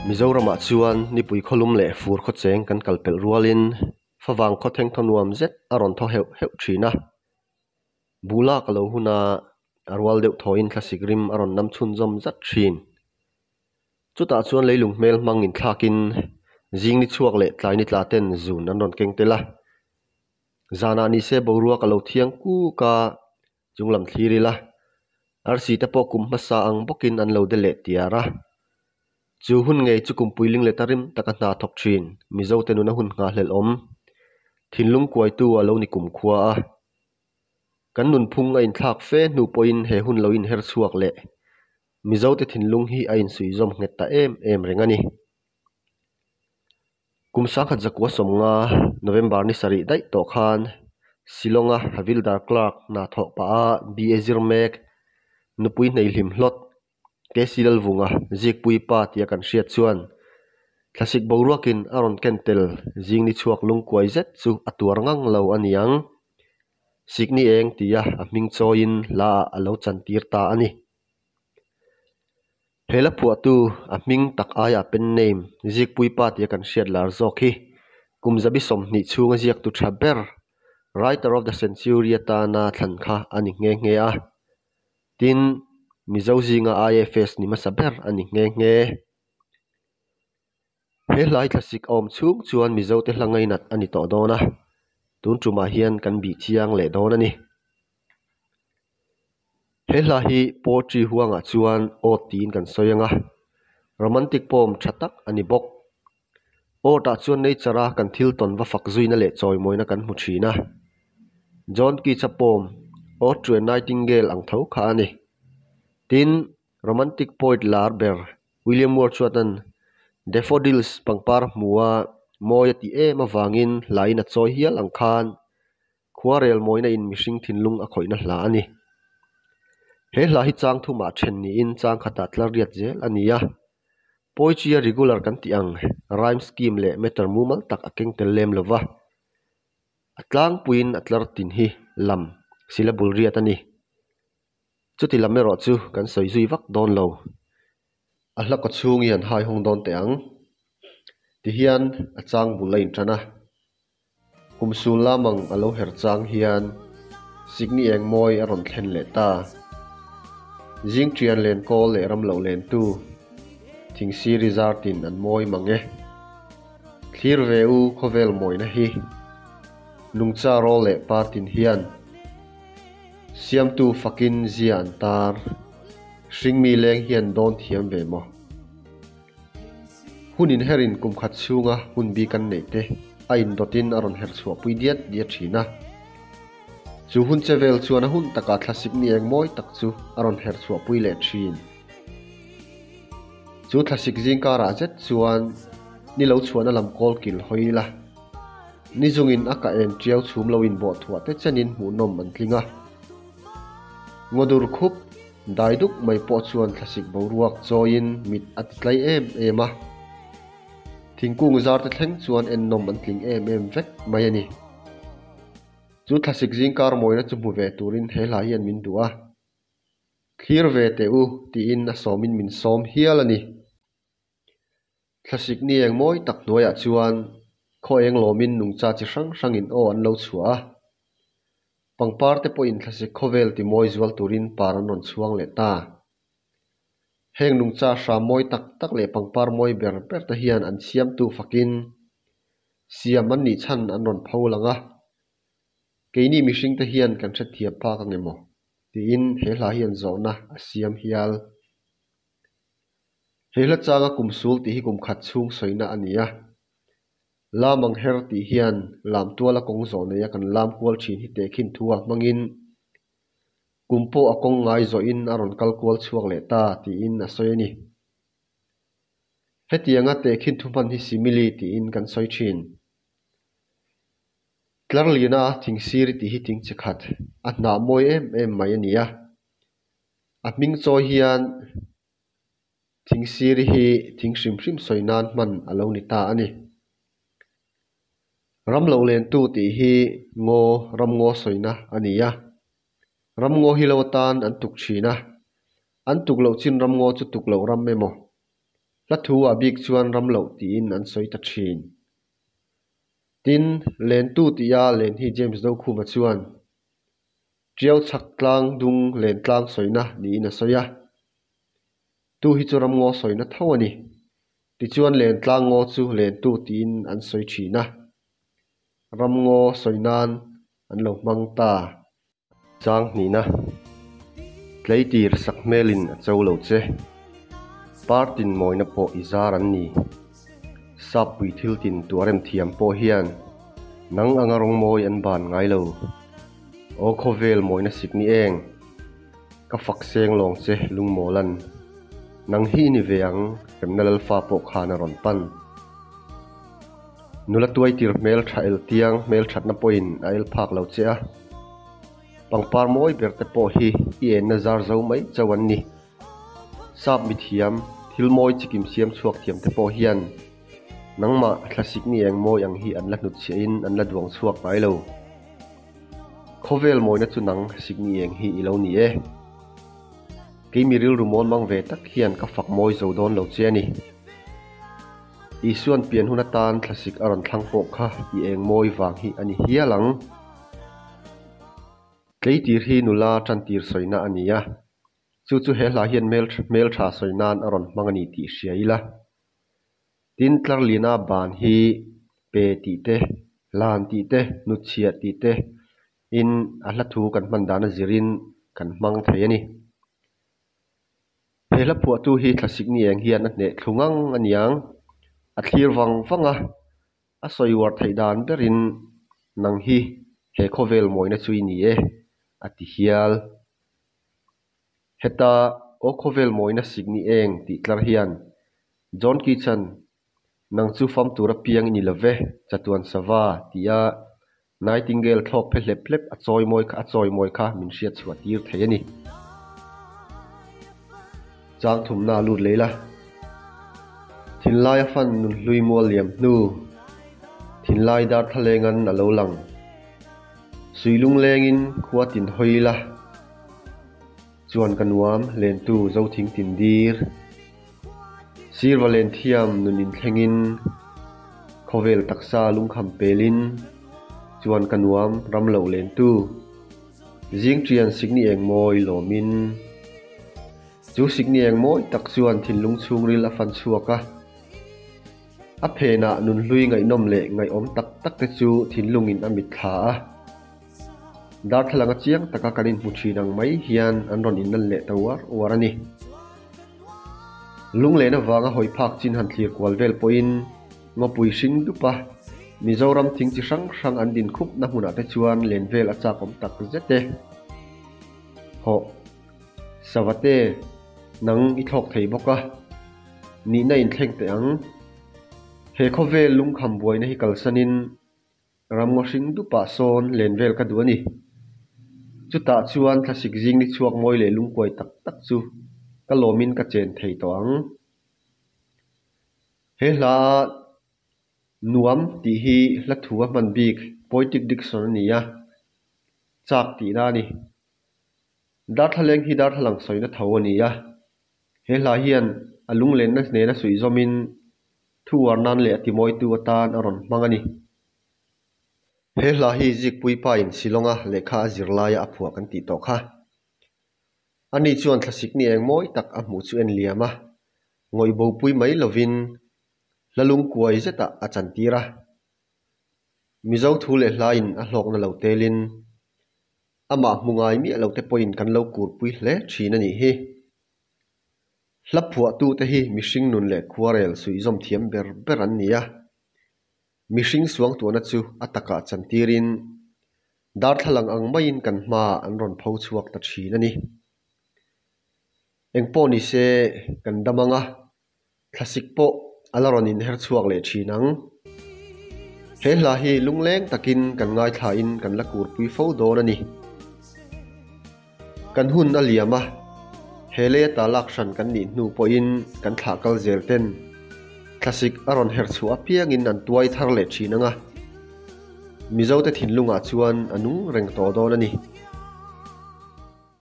Mizoramah chuan nipui khawlum leh fur khawcheng kan kal pelh rualin favang khawtheng thaw nuam zet a rawn thaw heuh heuh thin a. Buh lak a lo hun a, a rual deuh thawhin thlasik rim a rawn nam chhunzawm zat thin. Chutah chuan leilung hmel hmang inthlakin zing ni chhuak leh tlai ni tla ten zun an rawn keng tel a. Zanah nise boruak a lo thiang kuk a, chunglam thlir ila arsi te pawh kum hmasa ang bawkin an lo de leh tiar a. Chu hun ngei chu kum puiling leh ta rim taka hna thawk thin Mizote nuna hun nghahhlelh awm thinlung kuaitu a lo ni kumkhua a. Kan nunphung a inthlak fe hnu pawhin he hun lo inher chhuak leh Mizote thinlung hi a insuihzawm nghet ta em em reng a ni. Kum sangkhat zakua sawmnga November ni sarih daih tawh khan Shillong-a Havildar Clerk hna thawh pah a BA zir mek nupui hneihlim hlawt KC Lalvunga zikpui pa tia kan hriat chuan thlasik boruakin a rawn ken tel zing ni chhuak lungkuai zet chu a tuar ngang lo a niang. Sikni eng tia a hming chawiin hla ah a lo chantir ta a ni. He la phuahtu a hming tak aia pen name Zikpui pa tia kan hriat lar zawk hi kum zabi 20 chhunga ziaktu tha ber Writer of the Century atana thlan kha a ni nghe nghe a. Tin, Mizo zinga IFS ni hmasa ber a ni nghe nghe. He hlai thlasik a awm chhung chuan Mizote hla ngainat a ni tawh dawn a, tun tumah hian kan bih chiang leh dawn a ni. He hla hi poetry huangah chuan ode tiin kan sawi ang a, romantic poem tha tak a ni bawk. Ode ah chuan nature a kan thil tawn va fak zuina leh chawimawina kan hmu thin a. John Keats-a poem Ode to a Nightingale ang tho kha a ni. Tin, romantic poet lar ber William Wordsworth-a'n Daffodils pangpar hmu a mawi a tih em avangin hlain a chawi hial ang khan Khuarel mawina in mihring thinlung a khawihna hla a ni. He hla hi chang thumah then niin chang khatah tlar riat zel a ni a. Poetry a regular kan tih ang rhyme scheme leh meter mumal tak a keng tel lem lova. A tlangpuiin a tlar tin hi lam syllable riat a ni. Chuti lam erawh chu kan sawi zui vak dawn lo. A hla kaw chhung hi an hai hawng dawn teh ang. Tihian a chang bul a intan a. Kum sul lamang a lo her chang hian sikni eng mawi a rawn thlen leh ta. Zing ṭian len kawl leh ram loh len tu thingsiri zar tin an mawi mang e. Thlir ve u khawvel mawina hi nungcha rawl leh par tin hian siamtu fakin zia an tar. Hringmi leng hian dawn thiam ve maw? Hun inherin kum khat chhunga hun bik an neih te a indawtin a rawn her chhuahpui diat diat thin a. Chu hun che vel chuan a hun takah thlasik ni eng mawi tak chu a rawn her chhuahpui leh thin. Chu thlasik zing karah zet chuan ni lo chhuahna lam kawl kil hawi ila. Ni zungin a kah en tiau chhum lo inbawh thuah te chenin hmuhnawm an tling a. Ngawdur khup Dai duk mai pawh chuan thlasik boruak chawiin mit a ti tlai em em a, thingkung zar te thleng chuan ennawm an tling em em vek mai a ni. Chu thlasik zingkar mawina chu hmu ve turin he hla hian min duh a, Thlir ve teh u tiin a sawmin min sawm hial a ni. Thlasik ni eng mawi tak hnuaiah chuan khaw eng lawmin nungcha chi hrang hrangin aw an lo chhuah a. Pangpar te pawhin thlasik khawvel ti mawi zual turin par an rawn chhuang leh ta. Heng nungcha hram mawi tak tak leh pangpar mawi ber ber te hian an siamtu fakin siam an nih chhan an rawn pho lang a. Keini mihring te hian kan hrethiam phak ang emaw tiin he hla hian zawhna a siam hial. He hla changa kum sul tih hi kum khat chhung sawina a ni a. Lam ang her tih hian lam tuala kawng zawh neia kan lam kual thin hi tehkhin thu ah hmangin kum pawh a kawng ngai zawhin a rawn kal kual chhuak leh ta tiin a sawi a ni. Hetianga tehkhin thu hman hi simile tiin kan sawi thin. Tlarliana thingsiri tih hi thing chi khat a hnah mawi em em mai a ni a. A hming chawi hian thingsiri hi thing hrim hrim sawi nan hman a lo ni ta a ni. Ram lo lentu tih hi ngaw ramngaw sawina a ni a. Ramngaw hi lo atan an tuk thin a, an tuk loh chin ramngaw chu tuk loh ram emaw, Hla thu ah bik chuan ram loh tiin an sawi ta thin. Tin, Lentu tia len hi James Dokhuma chuan Tiau chhak tlang dung len tlang sawina niin a sawi a. Tu hi chu ramngaw sawina tho a ni. Tichuan len tlang ngaw chu lentu tiin an sawi thin a. Ramngaw sawi nan an lo hmang ta. Chang hnihna, Tleitir sak hmelin a cho lo che. Partin mawina pawh i zar an ni. Sappui thil tin tuarem thiam pawh hian nang anga rawngmawi an ban ngai lo. Aw khawvel mawina sik ni eng, ka fak seng lawng che lungmawlan. Nang hi i ni ve ang, remna lalfa pawh khan a rawn pan. Nula tuaitir hmel tha el tiang hmel thatna pawhin a el phak lo che a. Pangpar mawi ber te pawh hi i enna zar zo mai chauh an ni. Sap mithiam, thil mawi chikim siam chhuak thiam te pawh hian nangmah thlasik ni eng mawi ang hi an la hnutchhiahin an la duang chhuak ngai lo. Khawvel mawina chu nang sikni eng hi i lo ni e. Kei mi rilru mawn mang ve tak hian ka fak mawi zo dawn lo che a ni. Isuan pian hun atan thlasik a rawn thlang pawh kha i eng mawi vang hi a ni hial ang. Tleitir hi nula tantir sawina a ni a, chu chu he hla hian hmeltha sawi nan a rawn hmang a ni tih hria ila. Tin, Tlarlina ban hi pe tih te, hlan tih te, hnutchhiah tih te in a hla thu kan hman dan a zirin kan hmang thei a ni. He hla phuahtu hi thlasik ni eng hian a hneh thlu ngang a niang. A thlir vang vang a, a sawi uar theih dan berin nang hi he khawvel mawina chu i ni e, a ti hial. Heta Aw khawvel mawina sik ni eng tih tlar hian John Keats-a'n Nang chu fam tura piang i ni lo ve, chatuan sava tia Nightingale thlawk phe hlep hlep a chawimawi kha a chawimawi kha min hriat chhuah tir thei a ni. Chang thumna a lut leh ila. Thinlai a fan nunhlui mual liam hnu, thinlai darthlalengan a lo lang. Sui lunglengin khua tin hawi ila. Chuan ka nuam lentu Zothing tin dir. Sirva len thiam nun inthlengin, khawvel taksa lungkham pelin, chuan ka nuam ram loh lentu. Zing ṭian sikni eng mawi lawmin. Chu sikni eng mawi tak chuan thinlung chhungril a fan chhuak a. A phenah nunhlui ngaihnawm leh ngaihawm tak tak te chu thinlungin a mitthla a. Darthlalang a chiang taka kan inhmu thin ang mai hian an rawn inlan leh ta uar uar a ni. Lunglen avanga hawi phak chin han thlir kual vel pawhin ngawpui hring dup a, Mizoram thing chi hrang hrang an din khupna hmunah te chuan len vel a chak awm tak zet e. Hawh, Savate, nang i thlawk thei bawk a, nihna inthleng teh ang. He khawvel lungkham buaina hi kalsanin Ramngaw hring dupah sawn len vel ka duh a ni. Chutah chuan thlasik zing ni chhuak mawi leh lungkuai tak tak chu ka lawmin ka chen thei tawh ang. He hla nuam tih hi hla thu a hman bik poetic diction a ni a, chak tihna a ni. Darthlaleng hi darthlalang sawina tho a ni a, he hla hian a lunglenna nena suihzawmin Thu uar nan leh a timawitu atan a rawn hmang a ni. He hla hi Zikpui pa in Shillong-a lehkha a zir laia a phuah kan tih tawh kha. Ani chuan thlasik ni eng mawi tak a hmuh chu en liam a, ngawih bopui mai lovin hla lungkuai zetah a chantir a. Mizo thu leh hlain a hlawkna lo telin amah hmu ngai miah lo te pawhin kan lo kurpui hle thin a nih hi. Hla phuahtute hi mihring nun leh khuarel suihzawm thiam ber ber an ni a. Mihring suangtuahna chu a takah chantirin darthlalang ang maiin kan hmaah an rawn pho chhuak ta thin a ni. Engpawh ni se kan dam ang a, Thlasik pawh a la rawn inher chhuak leh thin ang. He hla hi lungleng takin kan ngaithlain kan la kurpui fo dawn a ni. Kan hun a liam a, he lei ata lak hran kan nih hnu pawhin kan thlah kal zel ten thlasik a rawn her chhuah apiangin an tuai thar leh thin ang a, Mizote thinlungah chuan a nung reng tawh dawn a ni.